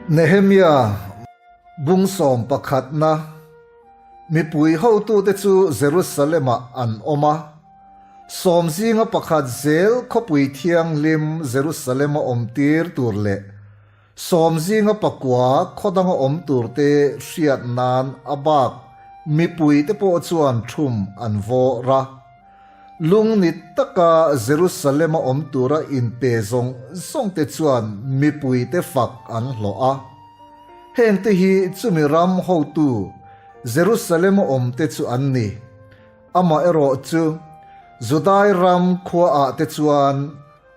Nehemia bung sawm pakhatna mipui hotute chu Jerusalem-ah an awm a. Sawm zinga pakhat zel khawpui thianghlim Jerusalem-a awmtir tur leh sawm zinga pakua khaw danga awm turte hriat nan a bak mipuite pawh chuan thum an vawr a. Lungni taka Jerusalem-a awm tura inpe zawng zawngte chuan mipuite fak an hlawh a. Hengte hi chumi ram hotu Jerusalem-a awmte chu an ni. Amaherawh chu, Judai ram khuaah te chuan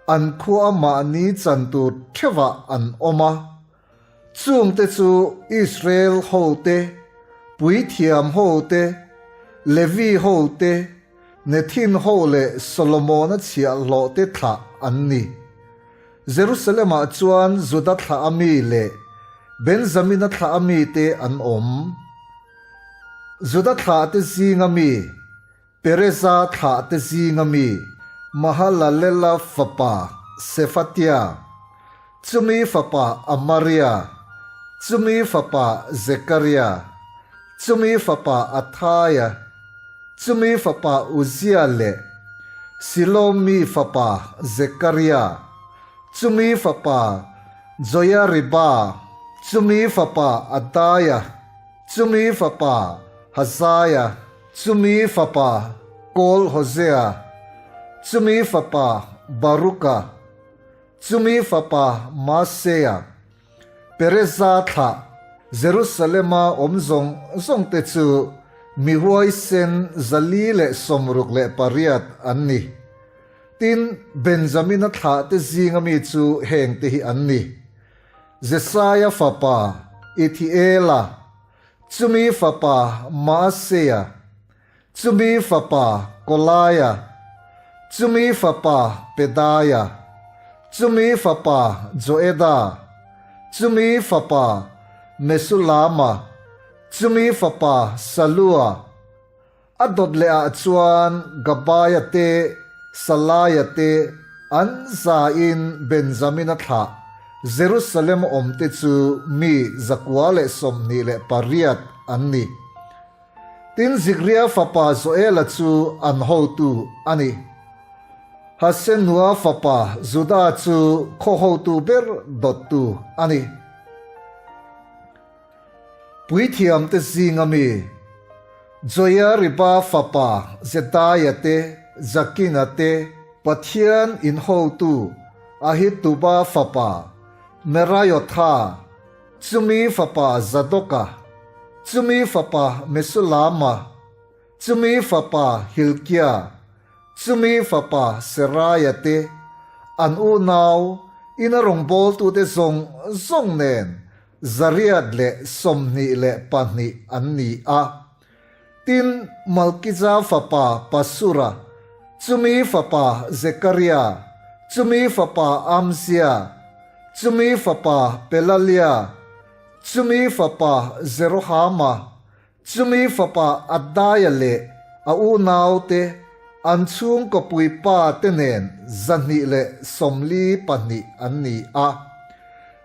an khua mahni chan tur theuhah an awm a. Chungte chu Israel hote, puithiam hote, Levi hote, Nethin ho leh Solomona chhiahhlawhte thlah an ni. Jerusalem-ah chuan Juda thlah a mi leh Benjamina thlah a mite an awm. Juda thlahte zinga mi, Pereza thlahte zinga mi, Mahalalela fapa Sefatia, chumi fapa Amaria, chumi fapa Zekaria, chumi fapa Athaia, chumi fapa Uzia leh Silomi fapa Zekaria, chumi fapa Joiariba, chumi fapa Adaia, Chumi fapa Hazaia, chumi fapa Kol Hosea, chumi fapa Baruka, chumi fapa Maseia, Pereza thlah Jerusalema awm zawng zawngte chu mi huaisen 468 an ni. Tin, Benjamina thlahte zinga mi chu hengte hi an ni. Jesaia fapa Ithiela, chumi fapa Maaseia, chumi fapa Kolaia, chumi fapa Pedaia, chumi fapa Joeda, chumi fapa Mesulama, chumi fapa Salua. A dawt leh ah chuan Gabaia te, Salaia te, an zain Benjamina thlah Jerusalem awmte chu mi 128 an ni. Tin Zikria fapa Joela chu an hotu a ni. Hasenua fapa Juda chu khaw hotu ber dawttu a ni. Puithiamte zinga mi, Joiariba fapa Jedaia te, Jakina te, Pathian inhotu Ahituba fapa Meraiotha, chumi fapa Zadoka, chumi fapa Mesulama, chumi fapa Hilkia, chumi fapa Seraia te, an unau ina rawngbawltute zawng zawng nen 122 an ni a. Tin, Malkija fapa Pasura, chumi fapa Zekaria, chumi fapa Amzia, chumi fapa Pelalia, chumi fapa Jerohama, chumi fapa Adaia leh a unaute an chhungkaw puipa te nen 242 an ni a.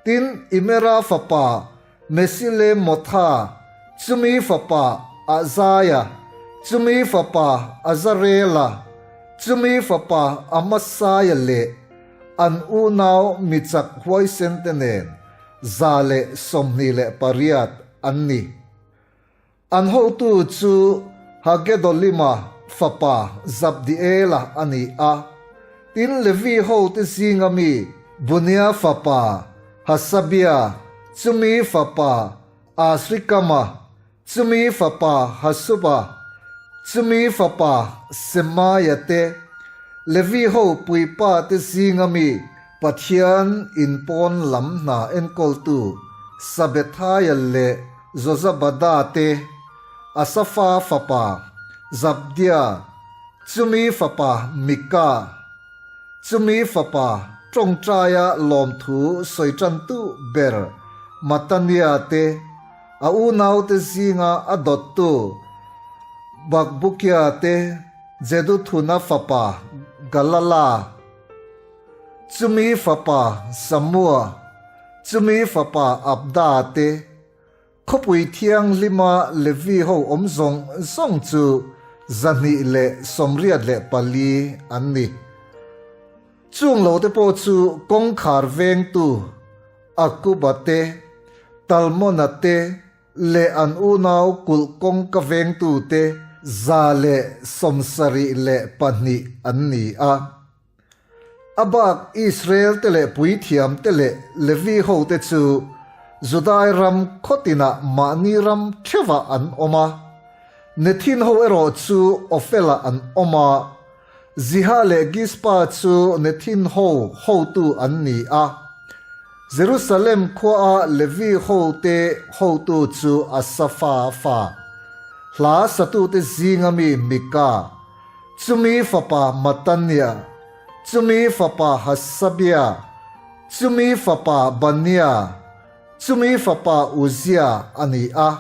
Tin, Imera fapa Mesilemotha, chumi fapa Azaia, chumi fapa Azarela, chumi fapa Amasaia leh an unau mi chak huaisen te nen 128 an ni. An hotu chu Hagedolima fapa Zabdiela a ni a. Tin, Levi hote zinga mi Bunia fapa Hasabia, chumi fapa Asrikama, chumi fapa Hasuba, chumi fapa Semaia te, Levi ho puipa te zinga mi Pathian inpawn lam hna enkawltu Sabethaia leh Jozabada te, Asafa fapa Zabdia, chumi fapa Mika, chumi fapa tawngtaia lawmthu sawi tantu ber Matania te, a unaute zinga a dawttu Bakbukia te, Jeduthuna fapa Galala, Chumi fapa Samua, chumi fapa Abda te, Khawpui thianghlima Levi ho awm zawng zawng chu 284 an ni. Chung lote pawh chu kawngkhar vengtu Akuba te, Talmona te leh an unau kulh kawngka vengtute 172 an ni a. A bak Israel te leh puithiam te leh Levi hote chu Judai ram khaw tinah mahni ram theuhah an awm a. Nethin ho erawh chu Ofelah an awm a, Ziha leh Gispa chu Nethin ho hotu an ni a. Jerusalem khuaa Levi hote hotu chu Asafa fa, hla satute zinga mi Mika, Chumi fapa Mattania, chumi fapa Hasabia, chumi fapa Bania, chumi fapa Uzia a ni a.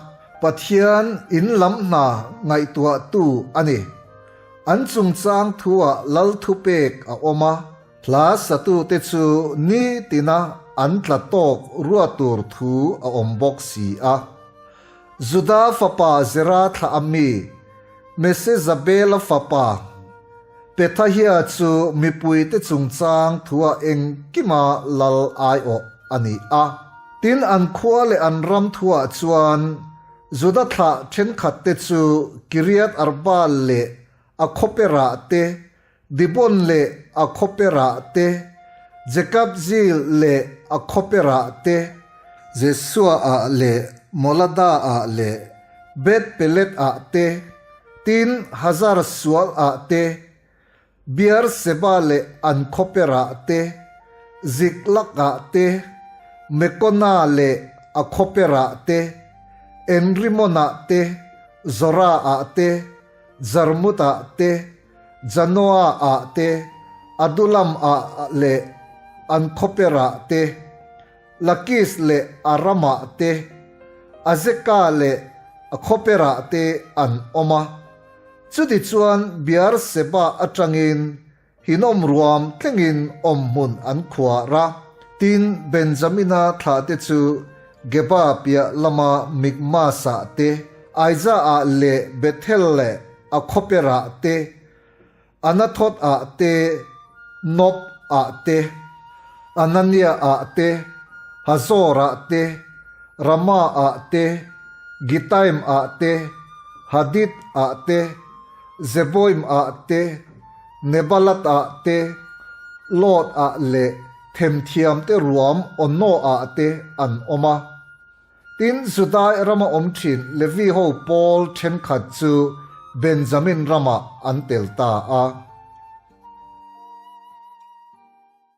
Pathian in lam hna ngaihtuahtu a ni. An chungchang thuah lal thupek a awm a, hla satute chu nitina an tla tawk ruat tur thu a awm bawk si a. Juda fapa Zera thlah a mi, Mesezabela fapa Pethahia chu mipuite chungchang thuah engkima lal aiawh a ni a. Tin, an khua leh an ram thuah chuan Juda thlah thenkhatte chu Kiriath Arba leh a khawperah te, Dibon leh a khawperah te, Jekabzeel leh a khawperah te, Jesua-ah leh Molada-ah leh Beth-pelet-ah te, tin Hazar-sual-ah te, Beer-seba leh an khawperah te, Ziklag-ah te, Mekona leh a khawperah te, En-rimon-ah te, Zora-ah te, Jarmut-ah te, Janoa-ah te, Adulam-ah leh an khawperah te, Lakis leh a ramah te, Azeka leh a khawperah te an awm a. Chutichuan Beer-seba atangin Hinnom ruam thlengin awmhmun an khuar a. Tin, Benjamina thlahte chu Geba piah lama Mikmas-ah te, Aiza-ah leh Bethel leh a khawperah te, Anathoth-ah te, Nob-ah te, Anania-ah te, Hazor-ah te, Rama-ah te, Gitaim-ah te, Hadid-ah te, Zeboim-ah te, Nebalat-ah te, Lod-ah leh themthiamte ruam Ono-ah te an awm a. Tin, Judai rama awm thin Levi ho pawl thenkhat chu Benjamin ramah an tel ta a.